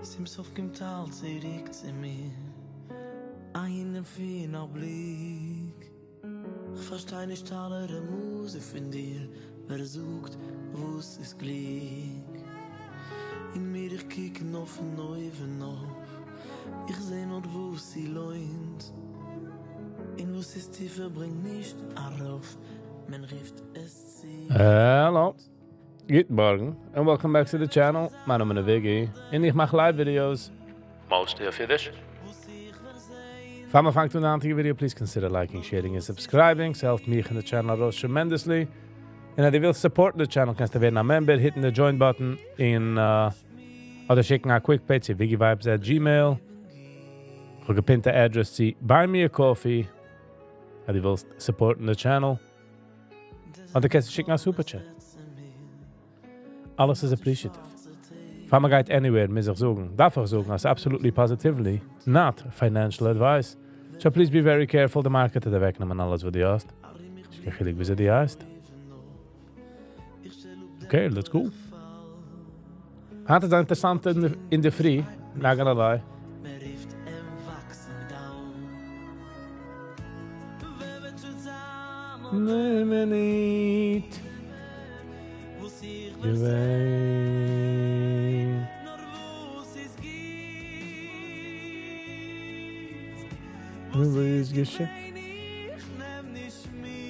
צום סוף קומט אלץ צוריק צו מיר איינעם פון א בליק. כ'פארשטיי נישט אלע רמזים פון דיר, ווער זאגט וואס איז גליק? אין מיר איך קוק נאר פון אויבן אויף, איך זע נאר וואס ס'לוינט, און וואס איז טיפער ברענגט נישט ארויף, מען רופט עס צו. Hello. גוט מארגן, and welcome back to the channel. מיין נאמען איז Viggy, און איך מאך live videos. Mostly אויף אידיש. פאר מען פאנגט אן די היינטיגע video, please consider liking, sharing און subscribing. ס'העלפט מיך און די channel ארויס tremendously. און אז דו ווילסט support ן די channel קענסטו ווערן א member, hit ן די join button, און אדער שיקן א quick pay צו viggivibes at gmail. איך האב גע pin ט א address צו buy me a coffee אז דו ווילסט support ן די channel. אדער קענסטו שיקן א super chat. אלעס איז appreciative. פאר מען גייט anywhere מוז איך זאגן, דארף איך זאגן אז absolutely positively not financial advice. So please be very careful, די market וועט אוועקנעמען אלעס וואס דו האסט. נישט קיין חילוק וויאזוי דו הייסט. Okay, let's go. היינט איז א אינטערעסאנטע אינדערפרי, not gonna lie. מינוט געווען.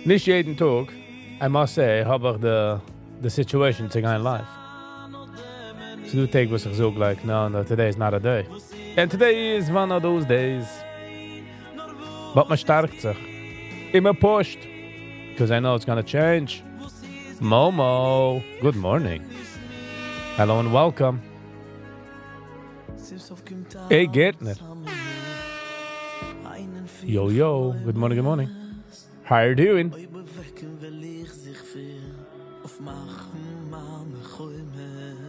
נישט יעדן טאג, I must say, האב איך די situation צו גיין live. ס'דא טעג וואס איך זאג like, no, no, today is not a day. And today is one of those days. But מען שטארקט זיך. און מען push ט. Because I know it's gonna change. Momo, good morning. Hello and welcome. Hey גערטנער. Yo yo, good morning, good morning. How are you doing?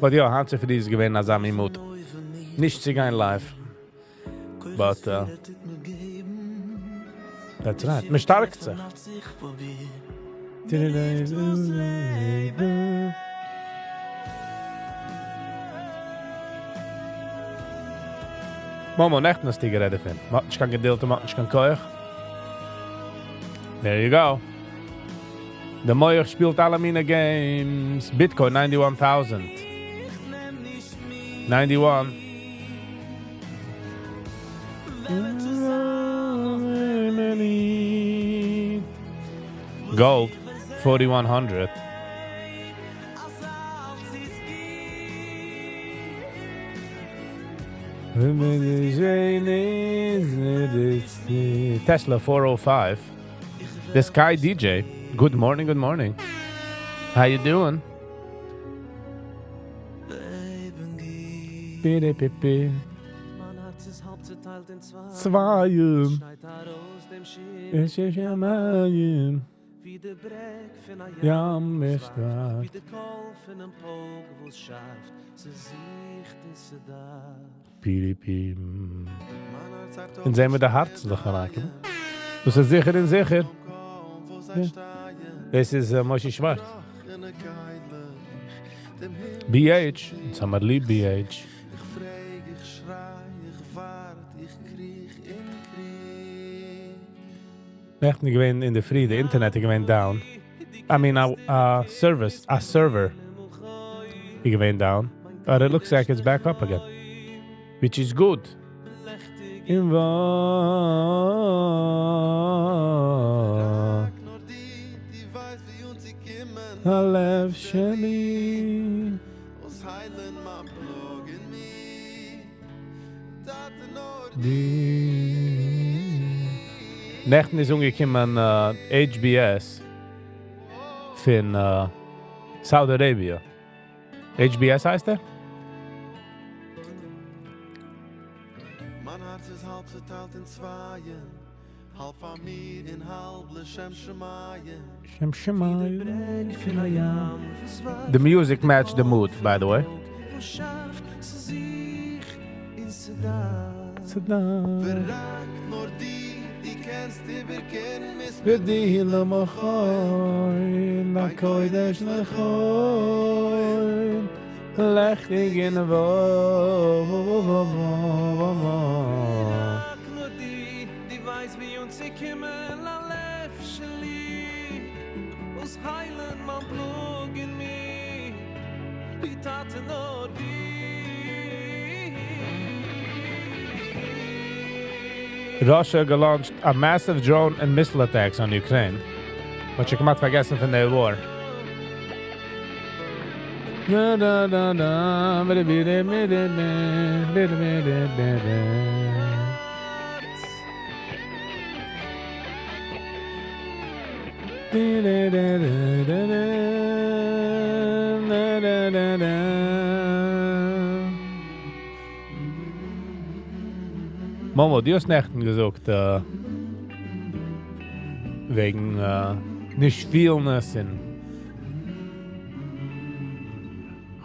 But יא, היינט צופרי איז געווען אזא מין mood נישט צו גיין live. But that's right, מען שטארקט זיך. מאמא, נעכטן האסטו גערעדט דערפון. מען האט נישט קיין געדולד און מען האט נישט קיין כח. There you go. די מח שפילט אלע מיני games. Bitcoin 91 טויזנט. 91. Gold, 4100. Tesla 405. The Sky DJ. Good morning, good morning. How you doing? פיפי. צווייען. עס איז מים. ים איז שטארק. פיפי. און זעהן מיר די הארצן זיך אריינקומען. דאס איז זיכער און זיכער. דאס איז מושי שווארץ. BH, אונז האמיר ליב BH. נעכטן איז געווען אינדערפרי, די אינטערנעט איז געווען down. I mean א service, א server איז געווען down. But it looks like it's back up again. Which is good. אין ווא. הלב שלי. נעכטן איז אנגעקומען HBS פון Saudi Arabia. HBS הייסט ער? מיין הארץ איז האלב צוטיילט אין צווייען, האלב פאר מיר און האלב לשם שמים. שם שמים. The music matched the mood, by the way. ורק נאר די, די קענסט איבערקערן מיס ודי למחוי, לקודש לחוי. לעכטיג און וואויל. רק נאר די, די ווייסט ווי אנצוקומען ללב שלי, וואס היילן מיין פלאג און מי, די טאטע נאר די. Russia געlaunched a massive drone and missile attacks on Ukraine. מ'האט שוין כמעט פארגעסן פון די war. Na na na na, Momo, דו האסט נעכטן געזאגט, וועגן נישט פילן עס און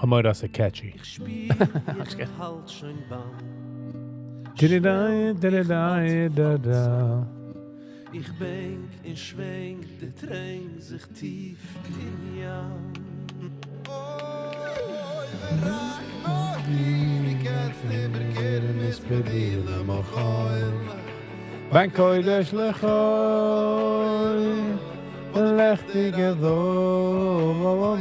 כ'האב מורא אז ס'איז catchy. איך שפיר איך האלט שוין ביים איך בענק און שווענק דערטרענק זיך טיף אין ים. אוי ורק נאר די קענסט איבערקערן מספדי למחול. בין קודש לחול לעכטיגע דור.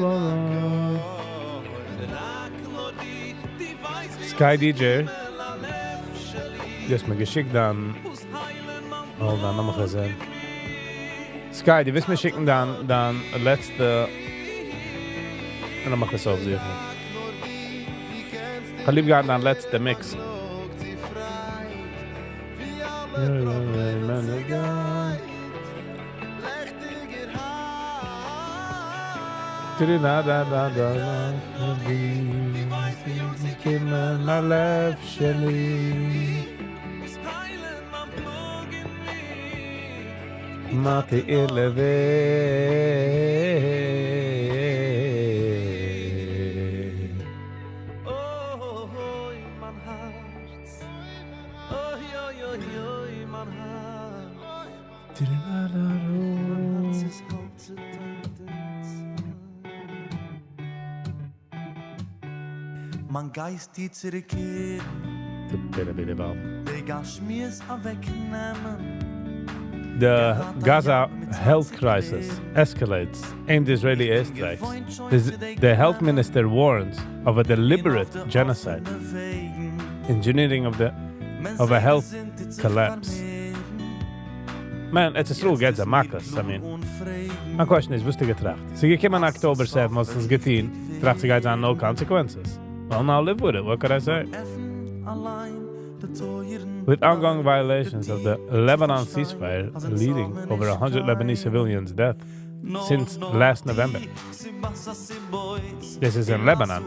Sky DJ, דו האסט מיר געשיקט דיין, hold on, לאמיך זען. Sky, דו ווילסט מיר שיקן דיין, דיין לעצטע, לאמיך עס אויפזוכן. איך האב ליב געהאט דיין לעצטע mix. קומען ללב שלי מאטי אילעווע. אוי מיין הארץ, אוי אוי אוי אוי מיין הארץ, מיין הארץ איז האלב צעטיילט אין צוויי. מיין גייסט דיר צוריקקערן, די גשמיות אוועקנעמען. The Gaza health crisis escalates amid Israeli airstrikes. The health minister warns of a deliberate genocide, engineering of a health collapse. Man, ארץ ישראל גייט זיי מכות. I mean, my question is, וואס האסטו געטראכט? ס'איז געקומען October 7, וואס איז געטון? טראכט זיך גייט no consequences. Well, now live with it. What could I say? With ongoing violations of the Lebanon ceasefire leading over 100 Lebanese civilians' death since last November. This is in Lebanon.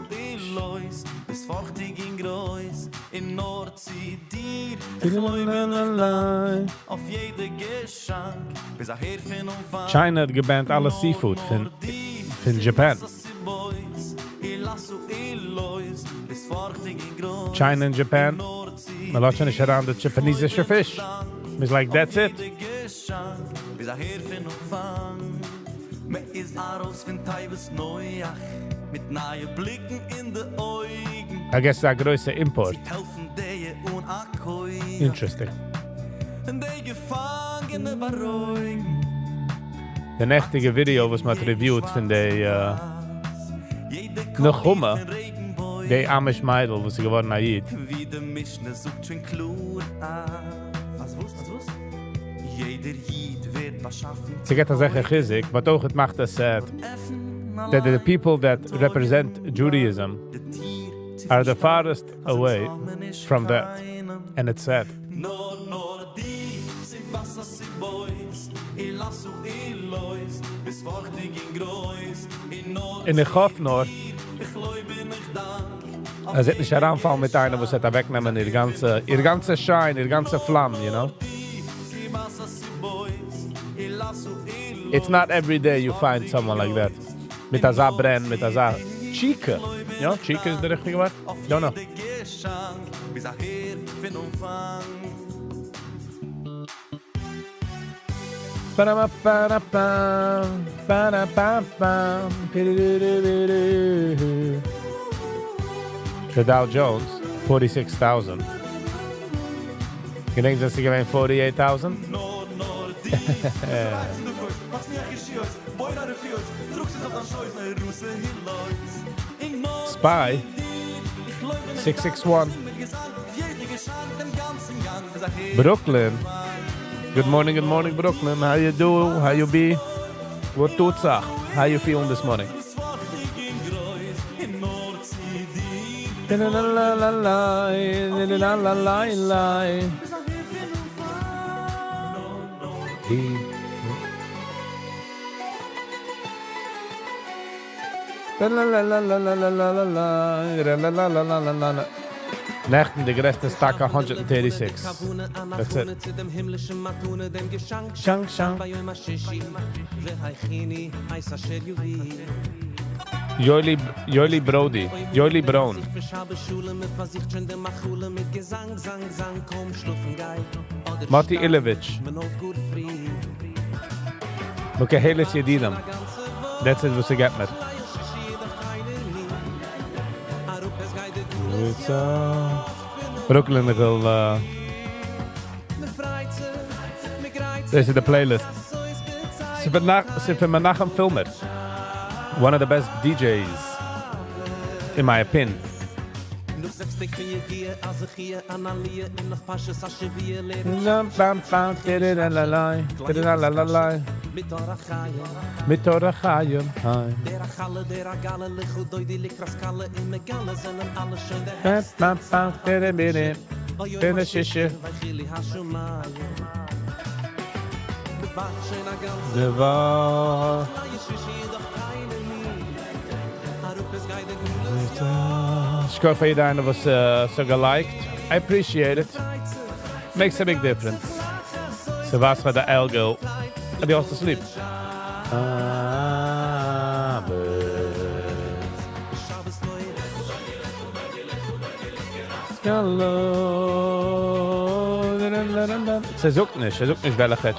ביסט פארכטיג און גרויס, און נאר צו דיר אויף יעדע געשאנק, ביז אהער פון אנפאנג. China האט געbanned אלע seafood פון Japan. China and Japan, מ'לאזט שוין נישט אריין די יאפאנעזישע פיש. It's like, that's it. ביז אהער פון אנפאנג. מ'איז ארויס פון תיבת נח, מיט נייע בליקן אין די אויגן. I guess ס'איז א גרויסע import. זיי העלפן די אן א כח. Interesting. און די געפאנגענע בארואיגן. די נעכטיגע video וואס מ'האט reviewed פון די Nechuma, די Amish מיידל, וואס איז געווארן א איד. ווי די משנה זאגט שוין קלאר, אז וואס, אז וואס? יעדער איד ווערט באשאפן. זי געט אזעלכע חיזוק, but אויך עס מאכט עס sad that the people that represent Judaism are the farthest away from that. And it's sad. נאר נאר די סיבת הסיבות, אילאסו אילויס, ביסט פארכטיג און גרויס, און נאר און איך האף נאר, איך לויב און איך דאנק. אז זי וועט נישט אריינפאלן מיט איינער, וואס וועט אוועקנעמען איר גאנצע shine, איר גאנצע פלאם, you know? It's not every day you find someone like that. מיט אזא ברען, מיט אזא תשוקה. יא, תשוקה איז די ריכטיגע ווארט? Don't know. ביז אהער פון אנפאנג. Ba-da-ba-ba-da-bam, ba-da-ba-bam, bi-du-du-du-du. די Dow Jones, forty six thousand. געדענקסט ווען ס'איז געווען forty eight thousand? SPY, six six one. Brooklyn. Good morning, good morning, Brooklyn. How you do? How you be? וואס טוט זיך? How you feeling this morning? נעכטן די גרעסטע stock א hundred and thirty six. That's it. שאנק שאנק. יואלי יואלי ברודי, יואלי בראון. מאטי אילעוויטש. מקהלת ידידים. That's it וואס ס'געט מיר. Brooklyn איך וויל דאס איז די playlist. ס'איז פון מנחם פילמער. One of the best DJs in my opinion. שכוח פאר יעדע איינער וואס האט געלייקט, I appreciate it, makes a big difference. ס'ווייזט פאר די algo אז דו האסט עס ליב. ס'זאגט נישט, ס'זאגט נישט וועלכע.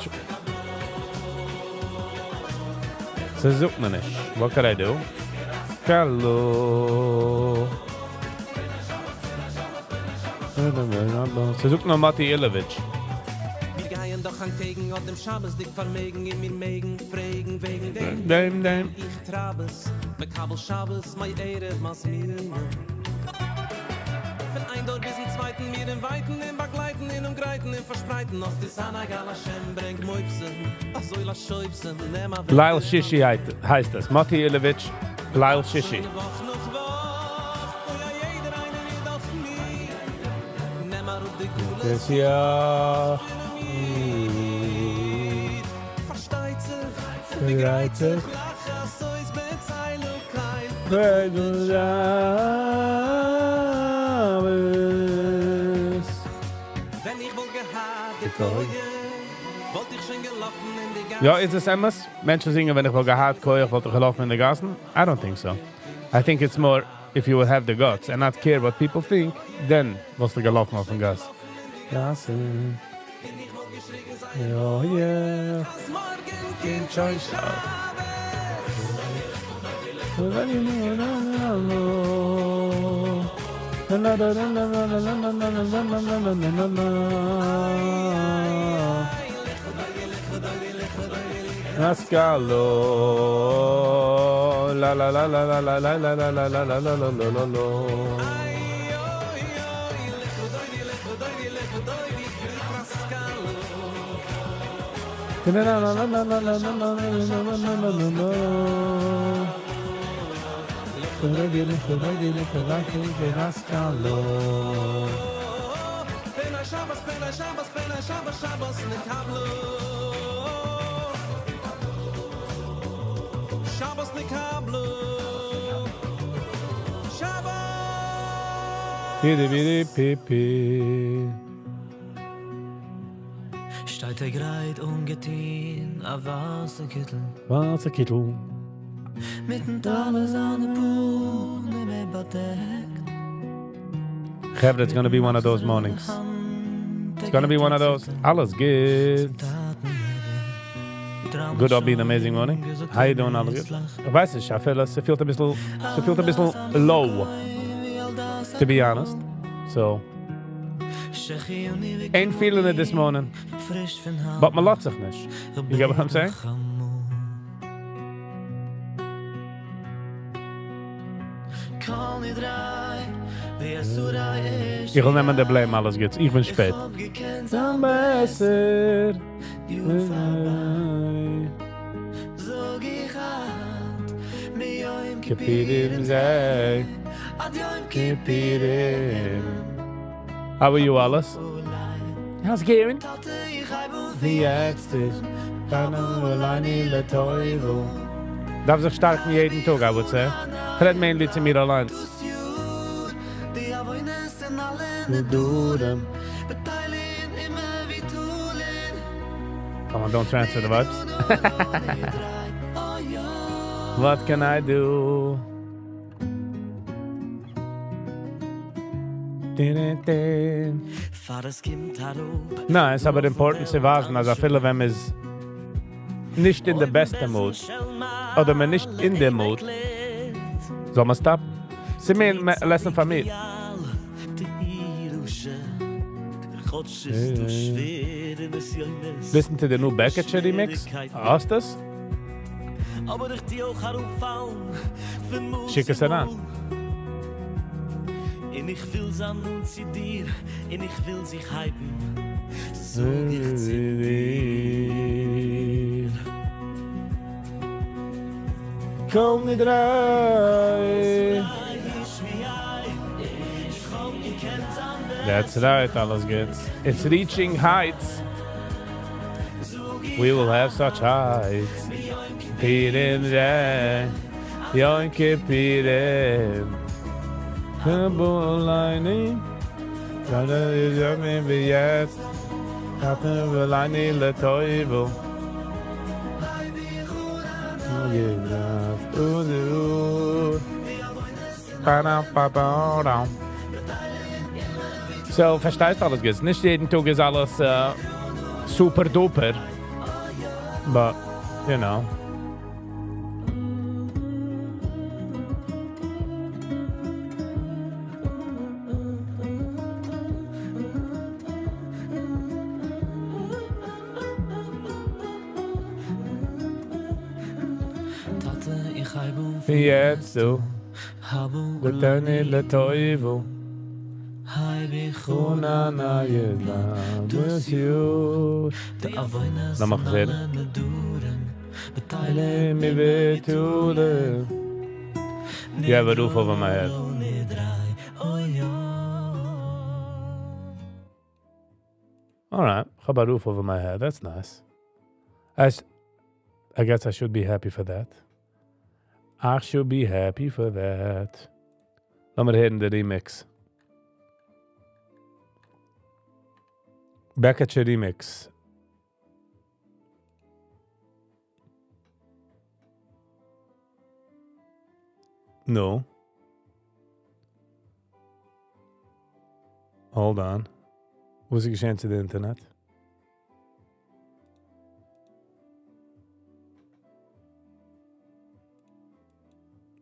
ס'זאגט מיר נישט. What can I do? קאלו. ס'זאגט נאר מאטי אילעוויטש. דעם דעם. ליל שישי הייסט עס, מאטי אילעוויטש, ליל שישי. יא איז עס אמת? מענטשן זינגען ווען איך וואלט געהאט כח וואלט איך געלאפן אין די גאסן? I don't think so. I think it's more if you would have the guts and not care what people think, then וואלסטו געלאפן אויפן גאס. גאסן. יא יא. קומט שוין שבת. שטייט ער גרייט אנגעטוהן א ווייסע קיטל. ווייסע קיטל. מיטן טלית זיינע פנים ער באדעקט. חברה it's gonna be one of those mornings. It's gonna be one of those. אלעס גוט. Good I'll be an amazing morning. How you doing אלעס גוט? איך ווייס נישט אפילו ס'פילט אביסל ס'פילט אביסל low. To be honest. So, ain't feeling it this morning. But מ'לאזט זיך נישט. You get what I'm saying? איך וויל נעמען די blame, אלעס גוט. איך בין שפעט. בעסער. זאג איך היינט, מיום כיפורים זה. עד יום כיפורים. How are you, Alice? How's it going? טאטע, איך הייב אן די יעצט איז דארף זיך שטארקן יעדן טאג, I would say. כ'רעד mainly צו מיר אליין. דאס יאר, די עוונות און אלע נדרים. בטלין אימער ווי טולין. Come on, don't transfer the vibes. What can I do? Din, din. פאר עס קומט אראפ. ניין, ס'איז אבער important צו ווייזן, אז אפילו ווען מ'איז נישט אין די בעסטע mood, אדער מען נישט אין די mood, זאל מען stop. ס'איז מיר א lesson פאר מיר. כאטש ס'איז דא שווערע נסיונות. Listen to the new Beketche remix. האסט עס? אבער איך טו אויך אראפפאלן פון מאל שיק צו עס אריין. מאל. און איך וויל זיין נאנט צו דיר, און איך וויל זיך הייבן, זאג איך צו דיר. כל נדרי. That's right, אלעס גוט. It's reaching heights. We will have such heights. פורים זה, יום כיפורים. הבו עלינו. ויעצט. עלינו לטובה. Ba-da-ba-ba-dum. So, פארשטייסט אלעס גוט. נישט יעדן טאג איז אלעס super duper. But, you know. טאטע, איך הייב אן יעצט דו. האבו לטני לטויבו. הייב איך אן א נייע דאס יאר. די עוונות לאמיך זען. אלע נדרים, בטלים מי בטולה. You have a roof over my head. Oh, All right, I have a roof over my head. That's nice. I guess I should be happy for that. I should be happy for that. לאמיר הערן די remix. Beketche remix. No. Hold on. וואס איז געשען צו די אינטערנעט?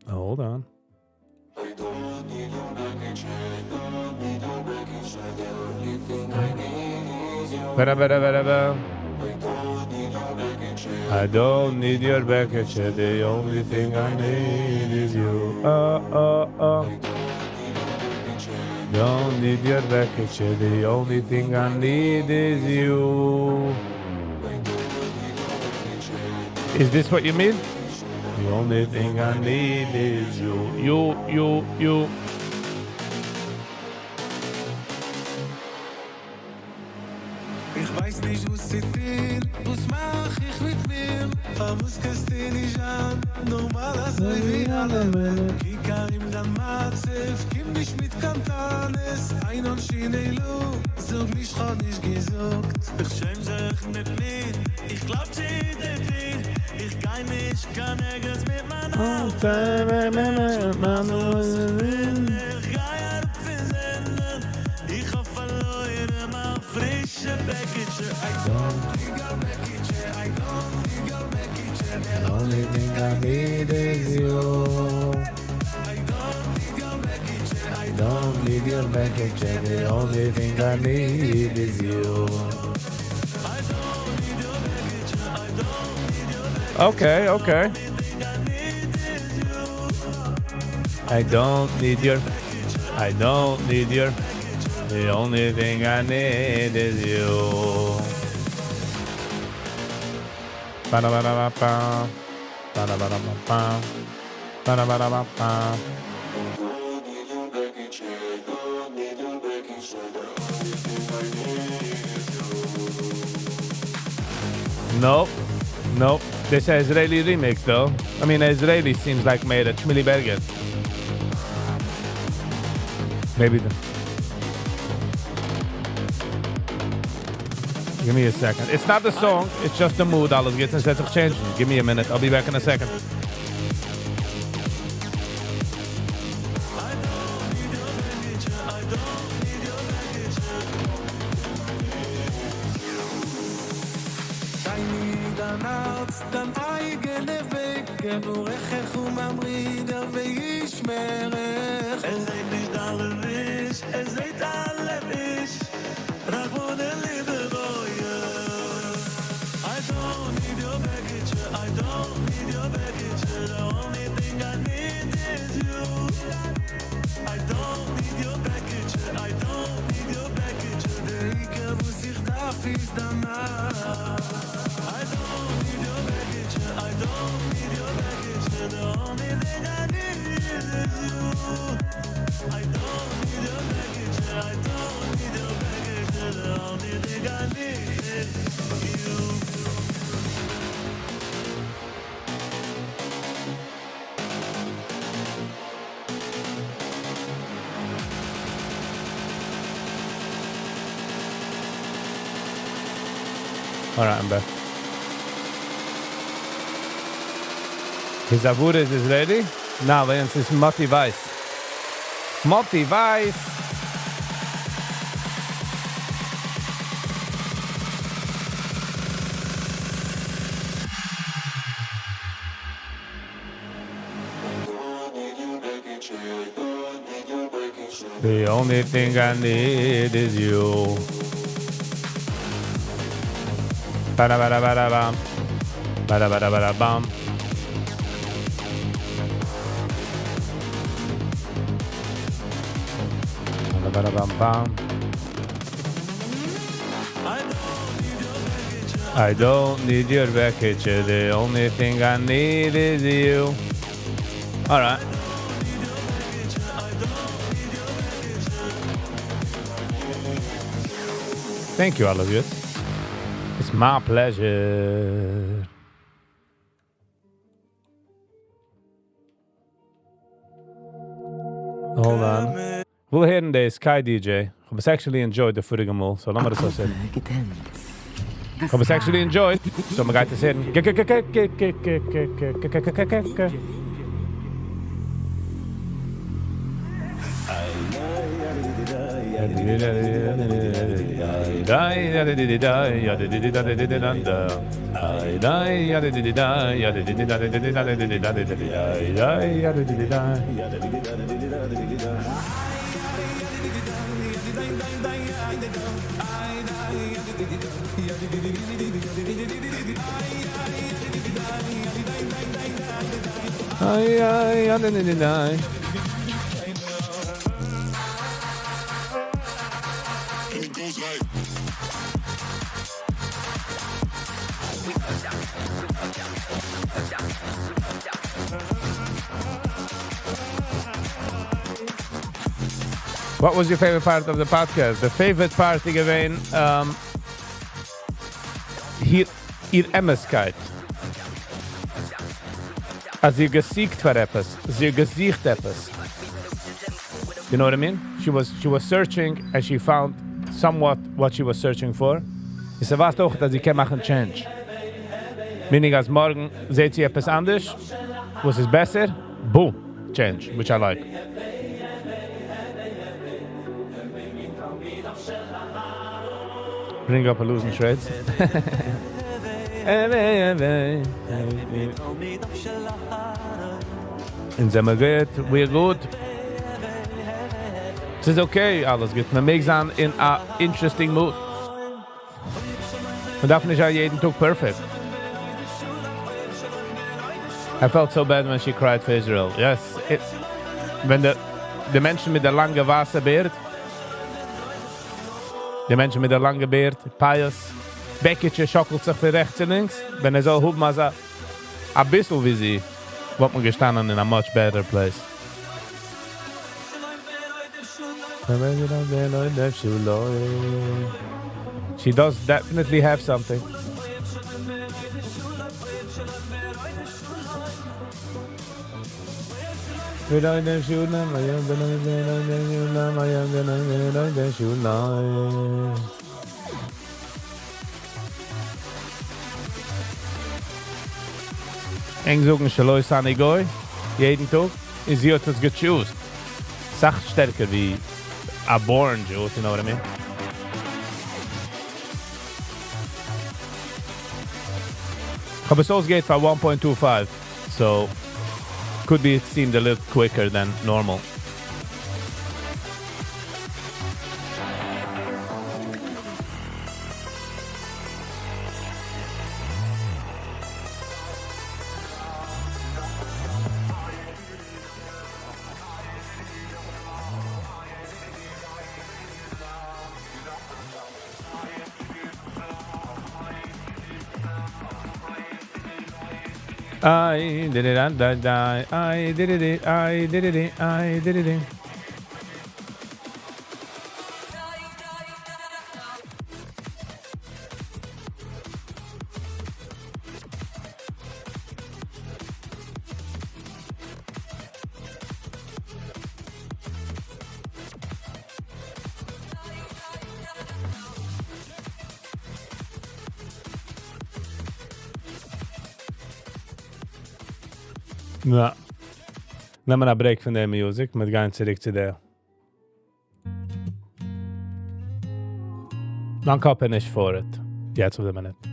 Hold on. I don't need your baggage. I don't need your baggage. The only thing I need is you. Ba ba ba ba. I don't need your baggage. I don't need your baggage. The only thing I need is you. Oh, oh, oh. Don't need your baggage. The only thing I need is you. Is this what you mean? The only thing I need is you. You, you, you. איך ווייס נישט, וואס צו טון, וואס מאך איך מיט מיר? פארוואס קענסטו נישט זיין נארמאל אזוי ווי אלעמען? קוק ארום דיין מצב, קום נישט מיט קיין טענות, איין און זאג נישט, כ'האב נישט געזאגט. איך שעם זיך מיט מיר, איך קלאפ צו דער טיר, איך גיי נישט קיין ערגעץ מיט מיין אלטע. איך גיי אראפ פון זינען, איך האב פארלוירן מיין פרישע בעקיטשע. I don't need your בעקיטשע, I don't need your בעקיטשע. The only thing I need is you. I don't need your בעקיטשע, I Don't need your בעקיטשע, the only thing I need is you. Okay, okay. I don't need your, I don't need your, the only thing I need is you. Ba-da-ba-da-ba-ba. Ba-da-ba-da-ba-ba. Ba-da-ba-da-ba-ba. Nope. Nope. This is Israeli remix though. I mean, Israeli seems like made at Shmili Berger. Maybe the... Give me a second. It's not the song, it's just the mood. אלעס גייט זיך change. Give me a minute. I'll be back in a second. All right, I'm back. His Avura is Israeli? No, but it's Moti Weiss. Moti Weiss! The only thing I need is you. Ba-da-ba-da-ba-da-bam. Ba-da-ba-da-ba-da-bam. Ba-da-ba-da-bam-bam. I don't need your package. The only thing I need is you. All right. Thank you, all of you. It's my pleasure. Hold on. We'll hear the Sky DJ. איך האב עס actually enjoyed די פאריגע מאל, so לאמיר דאס אויסהערן. איך האב עס actually enjoyed, so מ'גייט עס הערן. ג ג ג ג ג ג ג ג ג ג ג ג ג. What was your favorite part of the podcast? The favorite part איז געווען, um, איר, איר אמת'קייט. אז זי געזוכט פאר עפעס. זי געזוכט עפעס. You know what I mean? She was searching and she found somewhat what she was searching for. עס ווייזט אויך, אז זי קען מאכן change. Meaning אז מארגן זעט זי עפעס אנדערש, וואס איז בעסער, boom, change, which I like. Bring up a losing trades. אונז זעמיר גוט, we're good. ס'איז okay, אלעס גוט. מען מעג זיין אין א interesting mood. מען דארף נישט זיין יעדן טאג perfect. I felt so bad when she cried for Israel. Yes. It, ווען די, די מענטשן מיט די לאנגע ווייסע בערד, די מענטשן מיט די לאנגע בערד, פיאות, בעקיטשע שאקלט זיך פון רעכטס און לינקס, ווען ער זאל האבן אזא א ביסל ווי זי, וואלט מען געשטאנען אין א much better place. She does definitely have something. ענק זאגן שלא עשני גוי יעדן טאג, און זי האט עס גע choose ט. סאך שטערקער ווי א born Jew, you know what I mean? כ'האב עס אויסגעהערט פאר 1.25, so could be it seemed a little quicker than normal. I did it, I die, I did it, I did it, I did it. נא. נעמען א break פון די music, מיר גייען צוריק צו דער. מיין קאפ איז נישט for it. יעצט אויף די מינוט.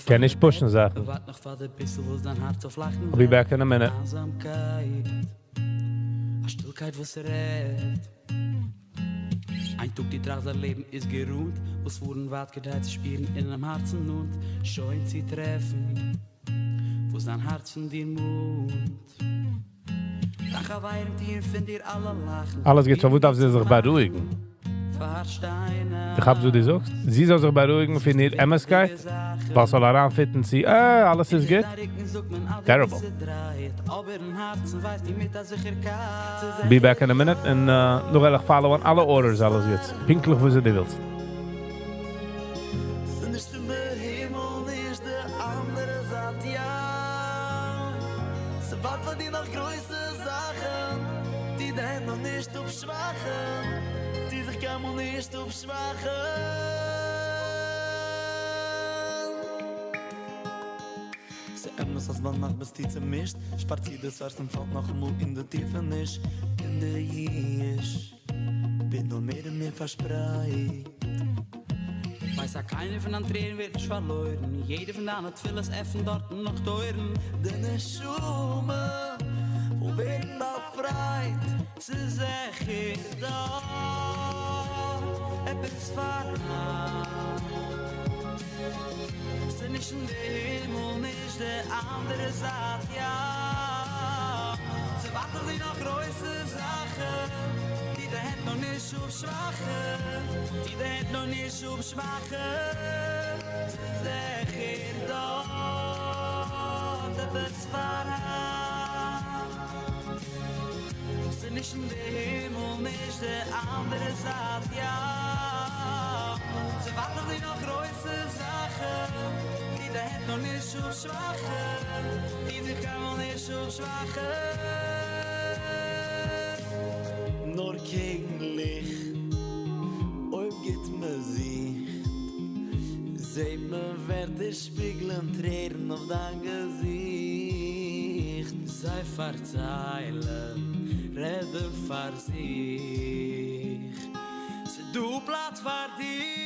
קען נישט push ן זאכן. I'll be back in a minute. א שטילקייט וואס רעדט. איין טאג די טראכט זיין לעבן איז גערוהט, וואס פארן ווייט כדי צו שפירן אינעם הארצן נאנט, שוין צו טרעפן וואס דיין הארץ פון דיר מאנט. דיין חברים טוען פון דיר אלע לאכן. אלעס גוט, פארוואס דארף זי זיך בארואיגן? איך האב זאגט דו זאגסט, זי זאל זיך בארואיגן פון איר אמת'קייט, ווייל ס'זאל אריינ fit ן צו, אה, אלעס איז גוט. Terrible. Be back in a minute, און נאך וועל איך follow ען אלע orders, אלעס גוט. פונקטליך וואס דו ווילסט. ס'נישט אין די הימל, נישט די אנדערע זייט ים. ס'ווארט פאר דיר נאך גרויסע זאכן, די די הענט נאך נישט אפשוואכן, די זיך קיינמאל נישט אפשוואכן. ס'אמת אז ביינאכט ביסטו צעמישט, שפארט צו דאס הארץ און פאלט נאכאמאל אין די טיפעניש, אין די ייאוש ווערט נאר מער און מער פארשפרייט. ווייס אז קיינער פון דיין טרערן ווערט נישט פארלוירן, יעדער פון דיינע תפילות עפנט דארטן נאך טויערן. די נשמה וויל ווערן באפרייט, ס'איז זיכער דא עפעס פארהאן. ס'איז נישט אין די הימל, נישט די אנדערע זייט ים. ס'ווארטן זיך נאך גרויסע זאכן, די די הענט נאך נישט אפשוואכן, די די הענט נאך נישט אפשוואכן. ס'איז זיכער דא עפעס פארהאן. ס'איז נישט אין די הימל, נישט די אנדערע זייט ים. ס'ווארטן זיך נאך גרויסע זאכן, די די הענט נאך נישט אפשוואכן, די זיך קיינמאל נישט אפשוואכן. נאר קעגן ליכט, אויב גיט מען זיך, זעט מען ווערטער שפיגלען טרערן אויף דיין געזיכט. זיי פארציילן, רעדן פאר זיך, ס'דא פלאץ פאר דיר.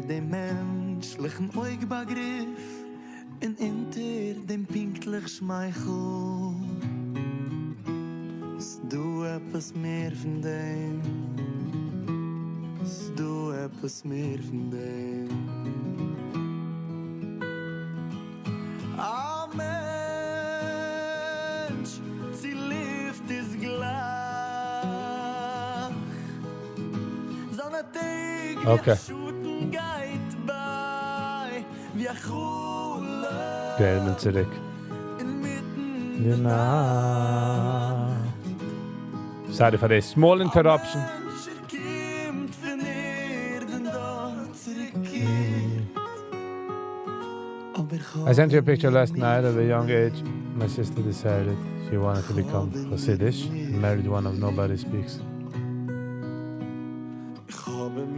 דעם מענטשליכן אויג־באגריף און אונטער דעם פינקטליך שמייכל. ס'דא עפעס מער פון דעם, ס'דא עפעס מער פון דעם. א מענטש צו לופט איז גלייך זיינע טעג ווי א שאטן גייט ביי ווי א חלום Okay, איך בין צוריק. אינמיטן די נאכט. Sorry for the small interruption. א מענטש ער קומט פון ערד און דארט צוריקקערט. אבער I sent you a picture last night of a young age. My sister decided she wanted to become Hasidish and married one of nobody speaks.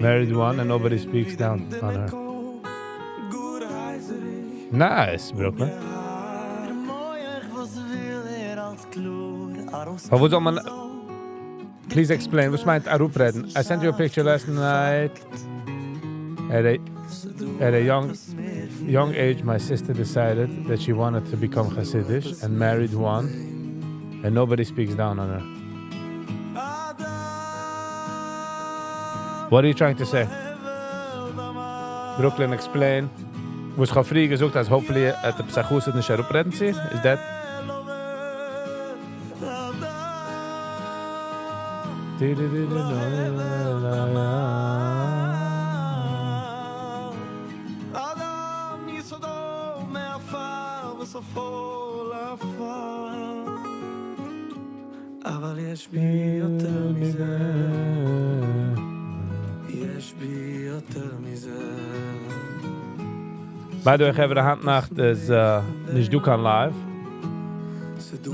Married one and nobody speaks down on her. Nice, Brooklyn. אבער וואס זאל מען... Please explain, וואס מיינט אראפרעדן? I sent you a picture last night. At a young age, my sister decided that she wanted to become Hasidish and married one, and nobody speaks down on her. What are you trying to say? Brooklyn, explain. וואס איך האב פריער געזאגט, אז hopefully וועט דער חסיד נישט אראפרעדן צו איר? Is that... אדם יסודו מעפר וסופו לעפר אבל יש בי יותר מזה יש בי יותר מזה. By the way, חברה, היינט נאכט איז נישט דא קיין live.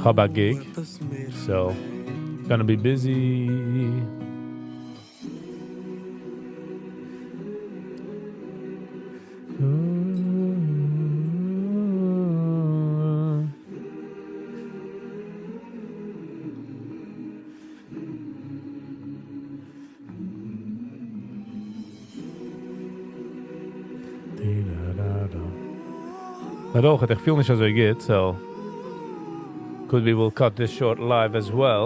האב א gig. So, gonna be busy. נאר אויך, איך פיל נישט אזוי גוט, so could be we'll cut this short live as well.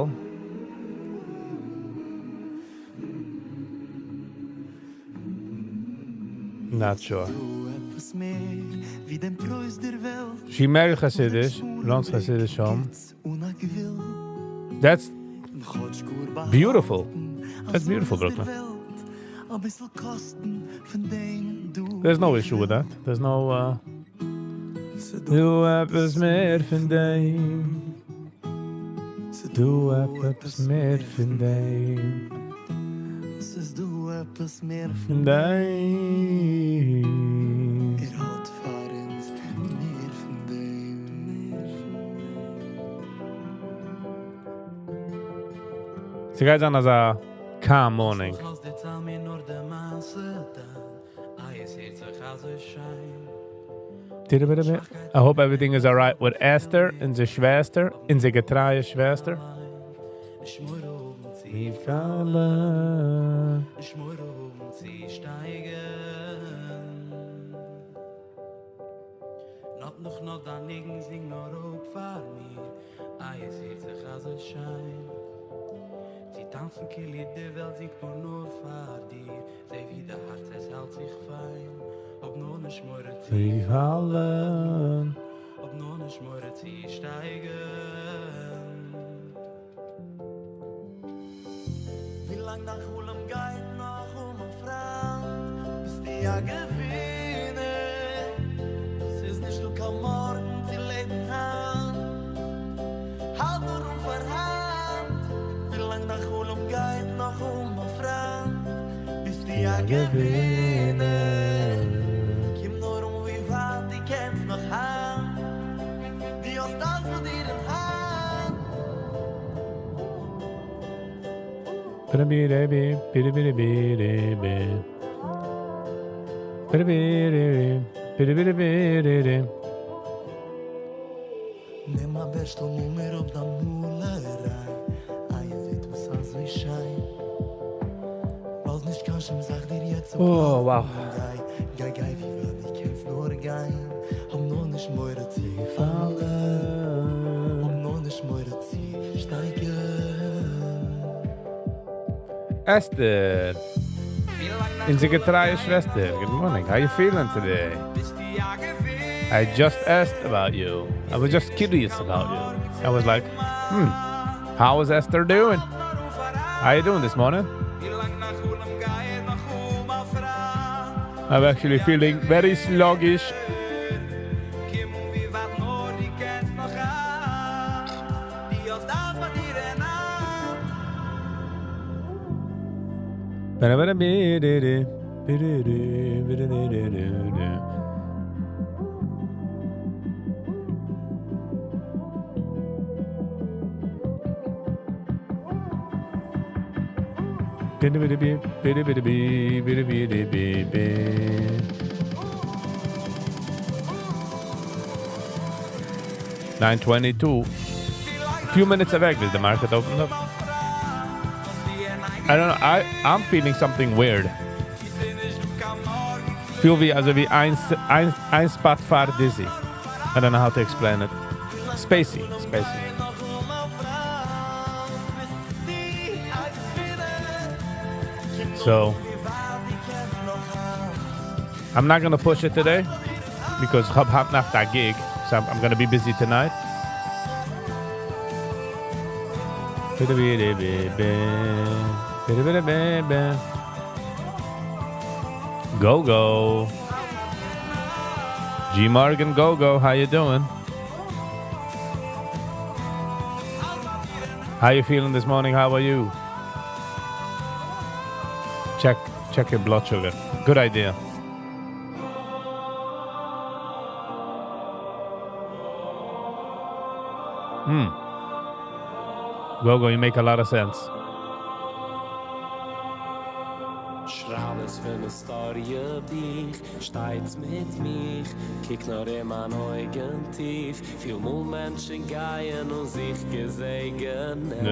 Not sure. She married Hasidish, runs Hasidish home. That's beautiful. That's beautiful, Brooklyn. There's no issue with that. There's no. דא עפעס מער פון דעם. דא עפעס מער פון דעם. ס'איז דא עפעס מער פון דעם. ער האט פאר אונז מער פון דעם. ס'גייט זיין אזא calm morning. וואס דערצייל מיר נאר די מעשה דאן. איי, עס הערט זיך אזוי שיין. I hope everything is alright with Esther און די שוועסטער, און די געטרייע שוועסטער. נישט מורא האבן צו פאלן. נישט מורא האבן צו שטייגן. נאט נאך נאט דיין ניגון זינג נאר אפ פאר מיר. איי, עס הערט זיך אזוי שיין. צו טאנצן כאילו די וועלט זינגט נאר נאר פאר דיר. זע ווי די הארץ עס האלט זיך פיין. האב נאר נישט מורא צו פאלן. האב נאר נישט מורא צו שטייגן. ווי לאנג דיין חלום גייט נאך אן, מיין פריינד, ביסטו א געווינער. ס'איז נישט דא קיין מארגן צו לעבן היינט. האלט נאר אן פאר האנט. ווי לאנג דיין חלום גייט נאך אן, מיין פריינד, ביסטו א געווינער. קום נאר אן ווי ווייט דו קענסט נאך היינט. דו נעם א בערשטל מאל מיר אפ דיין מאלעריי, איי עס זעט אויס אזוי שיין. לאז נישט קיין שום זאך דיר יעצט אפהאלטן, גיי, גיי גיי ווי ווייט דו קענסט נאר גיין, האב נאר נישט מורא צו פאלן, האב נאר נישט מורא צו שטייגן. Esther, אונזער געטרייע שוועסטער, good morning. How you feeling today? I just asked about you. I was just curious about you. I was like, how is Esther doing? How you doing this morning? I'm actually feeling very sluggish. 9:22. A few minutes away with the market opened up. I don't know, I'm feeling something weird. פיל ווי, אזוי ווי איין spot פאר dizzy. I don't know how to explain it. Spacey, spacey. So, I'm not going to push it today because כ'האב היינט נאכט א gig, so I'm going to be busy tonight. Go go. G Morgan go go, how you doing? How you feeling this morning? How are you? Check your blood sugar. Good idea. Gogo, you make a lot of sense. שרייב עס פון היסטאריע ביך, שטייט מיט מיך, קיק נאר אין מיין אויגן טיף, פיל מאל מענטשן גייען און זיך געזעגענען.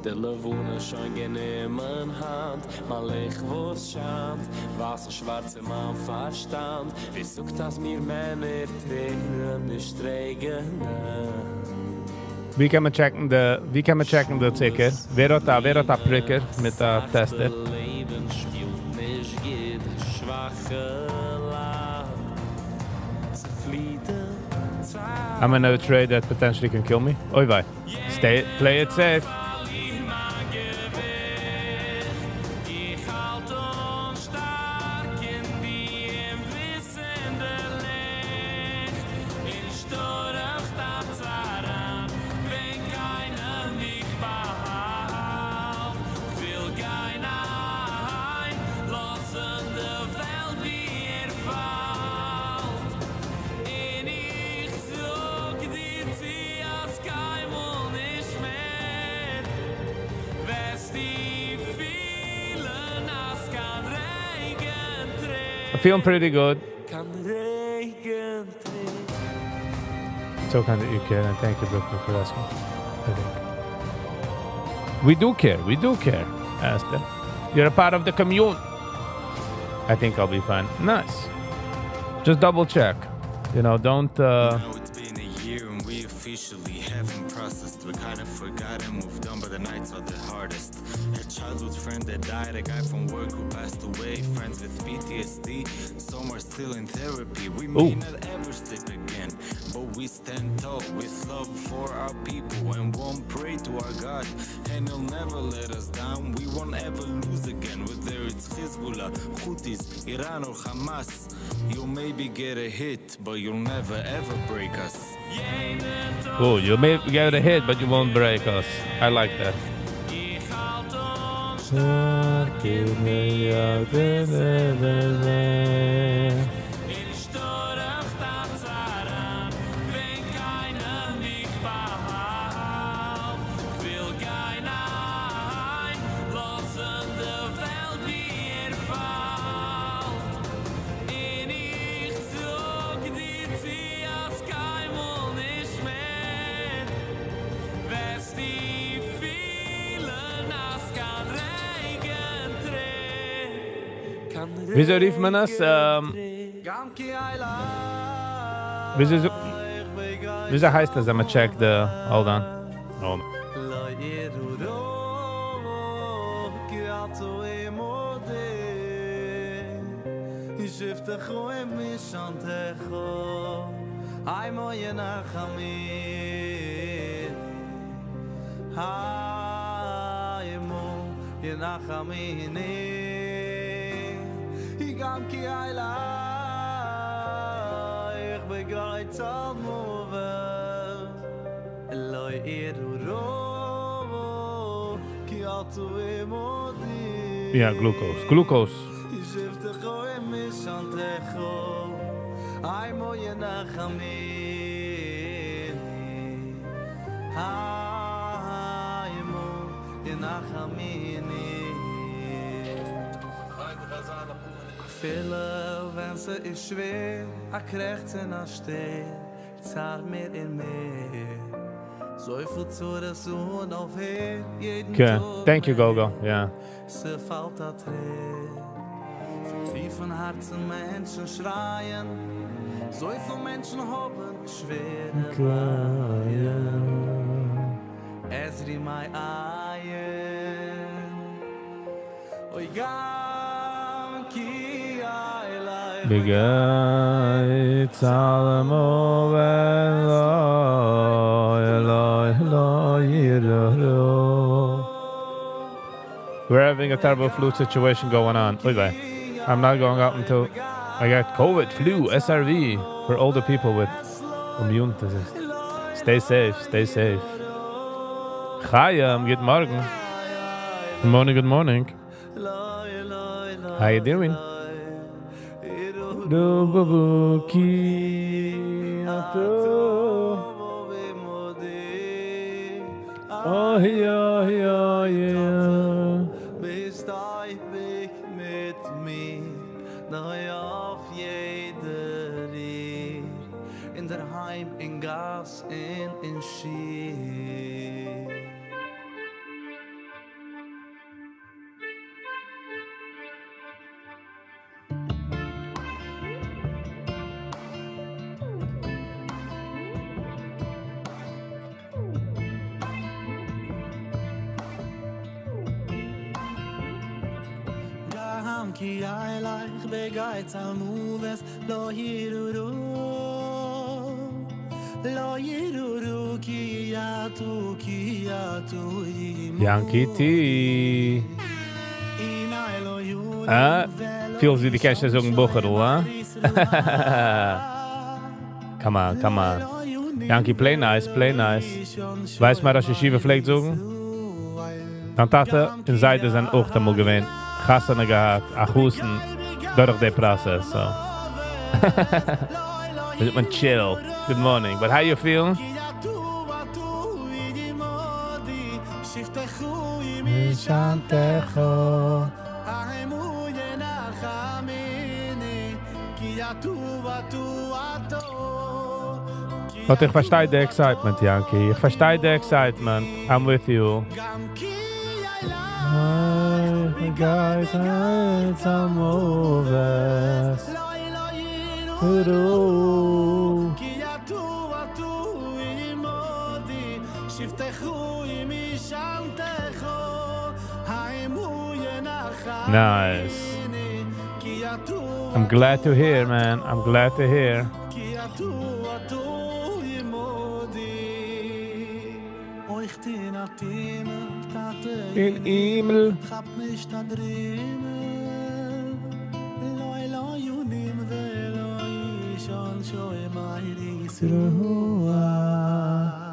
די לבנה שוין גענומען האנט, מיין ליכט וואס שיינט, ווייס און שווארץ אין מיין פארשטאנד, ווי זאגט אז מיר מענער טרערן נישט רעגענען. ווי קען מען checken די, ווי קען מען checken די צוקער? ווער האט א, ווער האט א פריקער מיט א tester? לעבן שפילט נישט גוט, שוואכע לייט. צעפליט די צייט. I'm in a trade that potentially can kill me. Oy vey. Stay, play it safe. I'm feeling pretty good. So kind that you care, and thank you, Brooklyn, for asking. I think we do care. We do care, Asta. You're a part of the commune. I think I'll be fine. Nice. Just double check. You know, don't. Now it's been a year and we officially haven't processed. We kind of forgot and moved on, but the nights are the hardest. A childhood friend that died, a guy from work who passed away, friends with PTSD, some are still in therapy. We may Ooh. not ever sleep again, but we stand tall with love for our people and won't pray to our God, and he'll never let us down. We won't ever lose again, whether it's Hezbollah, Houthis, Iran or Hamas. You'll maybe get a hit, but you'll never ever break us. Oh, you may get a hit, but you won't break us. I like that. וויאזוי רופט מען עס? וויאזוי וויאזוי הייסט עס ווען מען check ט די, hold on. Oh. Yeah, glucose. Glucose. Okay. Thank you, Gogo. Yeah. בגיא צלמוות לא לא יראו. We're having a terrible flu situation going on. Oy vey. I'm not going out until I got COVID, flu, SRV for older people with immune disease. Stay safe, stay safe. Chayam, good morning. Good morning, good morning. How you doing? Du bu bu ki ato. Oh ja ja ja. ביסט אייביג מיט מיר, אויף יעדער ריר, אין דער היים, אין גאס, אין אין שול. גם כי אלך בגיא צלמוות לא יראו לא יראו כי אתה כי אתה עמדי. Yankee T. Ah, feels ווי דו קענסט זאגן בחור'ל, huh? Come on, come on. Yankee, play nice, play nice. ווייסט מיין ראש ישיבה פלעגט זאגן? דיין טאטע און זיידע זענען אויך אמאל געווען. חתונה געהאט, א חתן, דורך די process, so. מען chill. Good morning. But how you feeling? משענתך. But איך פארשטיי די excitement, Yankee. איך פארשטיי די excitement. I'm with you. Guys, it's a moves. רו. כי אתה עמדי, שבטך משענתך, Nice. I'm glad to hear, man. I'm glad to hear. כי אתה אתה עמדי. אוי כ'טין א טימל, טאטע אין הימל. כאפ נישט א דרימל. לא לא יונים ולא ישון שוי מיירי תרועה.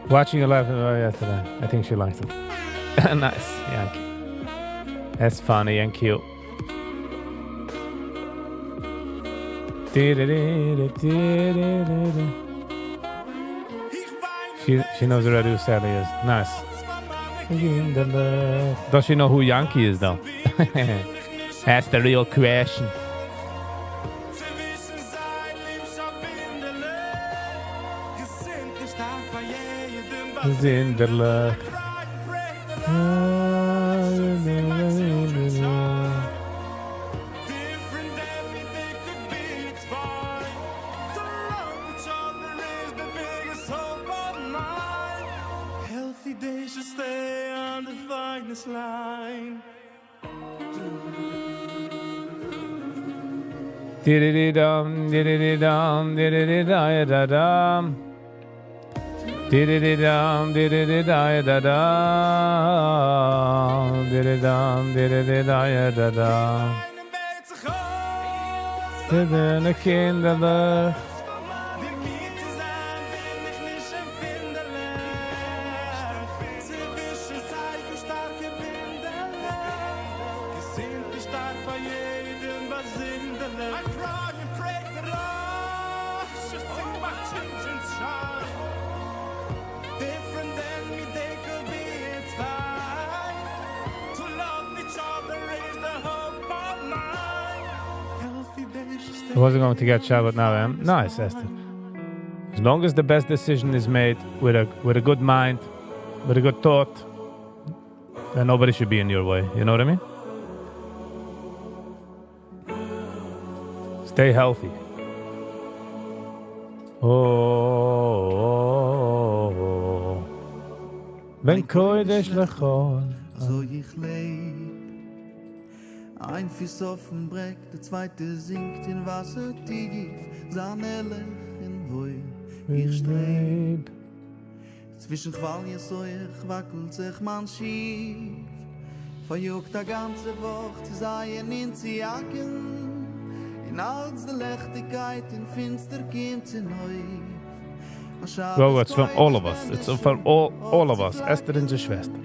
Watching your live yesterday. I think she likes it. Nice, Yankee. That's funny and cute. She knows already who Sally is. Nice. Does she know who Yankee is though? That's the real question. זינדערלעך. Di-di-di-dum, di-di-di-dum, di-di-di-da-da-dum. Di-di-di-dum, di-di-di-da-da-dum. Di-di-dum, di-di-di-da-da-dum. די קינדערלעך. I wasn't going to get shot, but now I am. Nice, Esther. As long as the best decision is made with a good mind, with a good thought, then nobody should be in your way. You know what I mean? Stay healthy. Oh, oh, oh. בין קודש לחול. אזוי איך לעב. איין פוס אויפן ברעג, דער צווייטער זינקט אין וואסער טיף, זיין ערליך און וואויל איך שטרעב. צווישן כוואליעס הויך וואקלט זיך מיין שיף, פאריאגט א גאנצע וואך צו זייען און צו האקן, און אלץ די ליכטיגקייט אין פינסטער קומט צונויף. Well, it's from all of us. It's from all of us. Esther און די שוועסטער.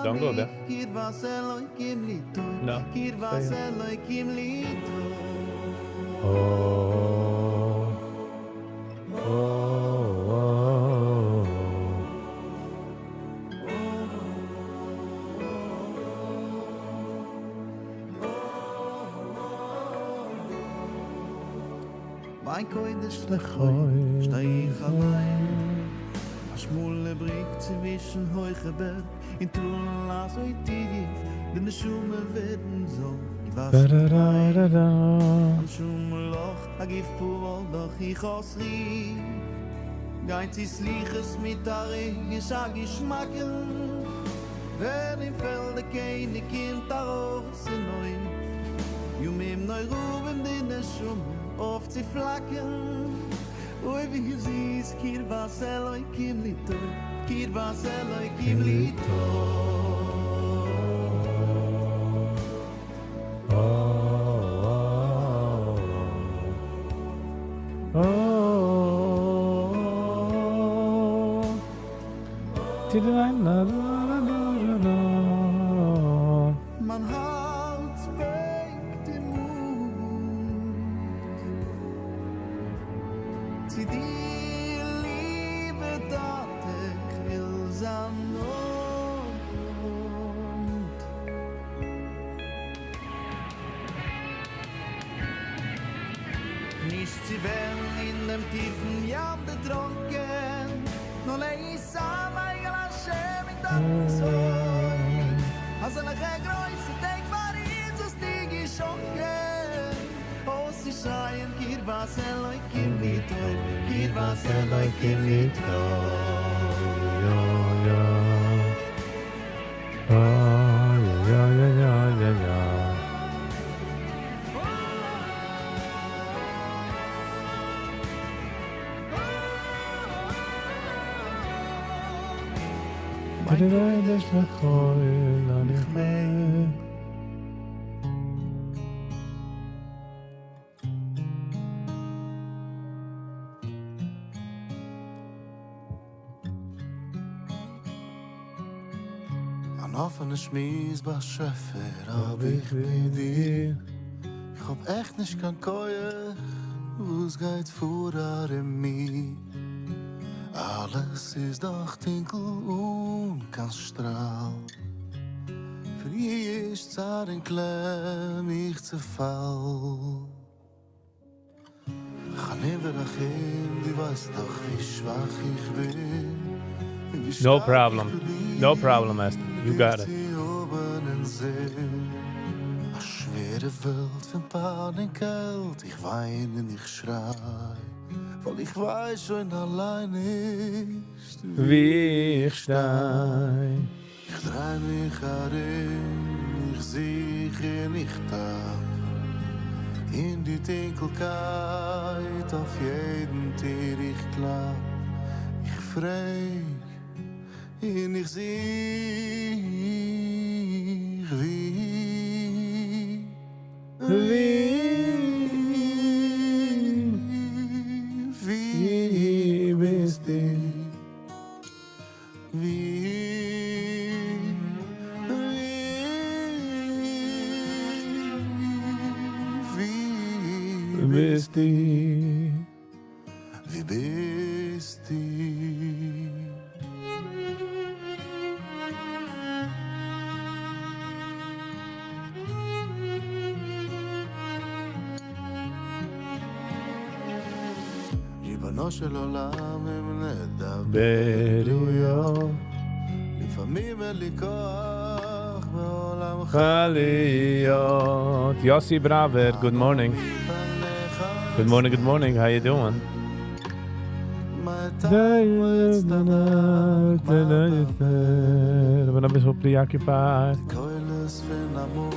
Don't go there. No. Stay here. Oh, oh, oh. בין קודש לחול, שטיי איך אליין. א שמאלע בריק צווישן הויכע בערג, אין טאל אזוי טיף, די נשמה ווערן זאל געוואשן. Da-da-da-da-da. אן שום לאך, א גוף פול דאך איך אויס ריף. גייט זי סליחות מיט א רגש א געשמאקן, ווען אין פעלד קיין קינד ארויס אין אויף. ימים נוראים די נשמה אויף צו פלאקערן. אוי ווי זיס קרבת אלוקים לי טוב, קרבת אלוקים לי טוב. Oh, oh, oh. Di-di-da-da-da-da-da. מיין הארץ בענקט אין מוט צו דיר, ליבער טאטע, איך וויל זיין נאנט. נישט צו ווערן אין דעם טיפן ים דערטרונקען, נאר להישא מעל השם מיט דאנק. אזעלכע גרויסע טעג פאר אונז האסטו געשאנקען. אויסצושרייען קרבת אלוקים לי טוב, קרבת אלוקים לי טוב. Ja, ja. Ah, ja, ja, ja, ja, ja. קודש לחול, אני חי. אן אפענע שמועס באשעפער האב איך מיט דיר. איך האב עכט נישט קיין כח, וואס גייט פאר ארום מיר. אלעס איז דאך טונקל אן קיין שטראל. פון יאוש, צער און קלעם איך צעפאל. חנון ורחום, דו ווייסט דאך ווי שוואך איך בין. און ווי No שטארק איך problem. No פרוביר problem, Esther. You דיך got it. צו האבן אין זין. א שווערע וועלט פון פיין און קעלט, איך וויין און איך שריי, ווייל איך ווייס שוין אליין נישט ווי איך שטיי. איך דריי מיך ארום, איך זוך און איך טאפ אין די טונקלקייט, אויף יעדן טיר איך קלאפ, איך פרעג און איך זוך ווי ווי ווי ביסטו? ווי ווי ווי ביסטו? ווי ביסטו? ריבונו של עולם אם נדבר לפעמים אין לי כוח בעולמך להיות. Yossi Braver, good morning. Good morning, good morning. How you doing? איך בין א ביסל preoccupied. קולות פון אמאל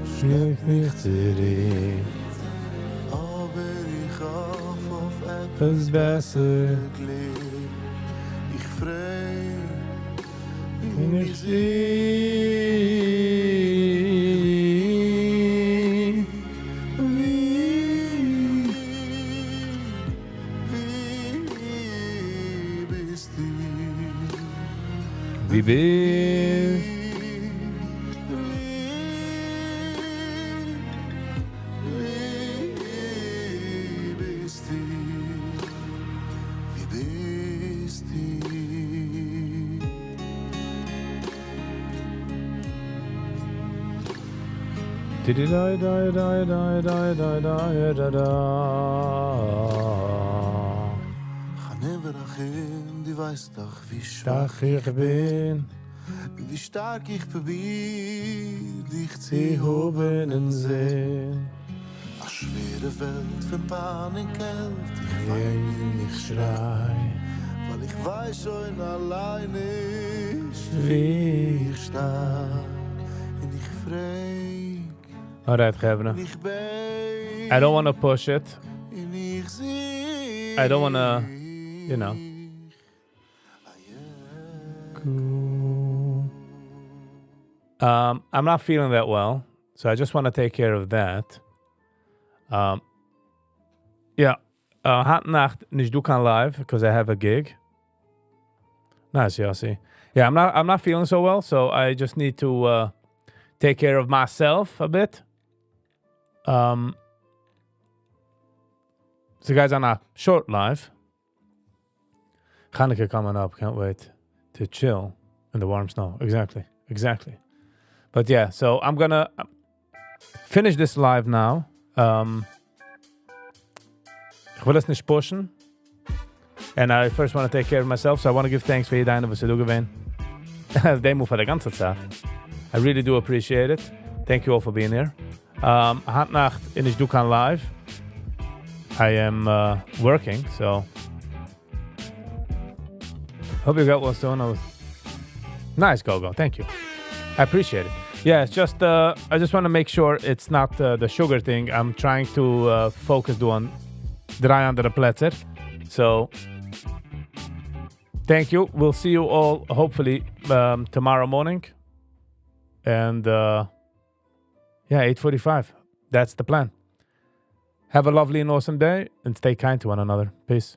שלעפט מיך צוריק. אבער איך האף אויף עפעס בעסער. גליק. איך פרעג און איך זוך. ווי ווי ביסטו? ווי ביסט? ווי ווי ביסטו? ווי ביסטו? Di di da da da da da da da da da. חנון ורחום, דו ווייסט דאך, ווי שוואך שוואך איך בין. ווי שטארק איך פרוביר דיך צו צו האבן אין זין. א שווערע וועלט פון פיין און קעלט, איך וויין און איך שריי. ווייל איך ווייס שוין אליין נישט ווי איך שטיי. און איך פרעג Alright, חברה. און איך בעט I don't want to push it. און איך זוך I don't want to, you know. Cool. I'm not feeling that well, so I just want to take care of that. Yeah, היינט נאכט נישט דא קיין live because I have a gig. Nice, Yossi. Yeah, I'm not feeling so well, so I just need to take care of myself a bit. So guys, on a short live. Hanukkah coming up. Can't wait to chill in the warm snow. Exactly. But yeah, so I'm gonna finish this live now. איך וויל עס נישט pushen. And I first want to take care of myself, so I want to give thanks פאר יעדער איינער וואס איז דא געווען. דעם פאר די גאנצע צייט. I really do appreciate it. Thank you all for being here. היינט נאכט איז נישט דא קיין live. I am working, so hope you got what's going on. Nice, Gogo. Thank you. I appreciate it. Yeah, it's just I just want to make sure it's not the sugar thing. I'm trying to focus on דריי אנדערע פלעצער. So thank you. We'll see you all hopefully tomorrow morning. And yeah, 8:45. That's the plan. Have a lovely and awesome day and stay kind to one another. Peace.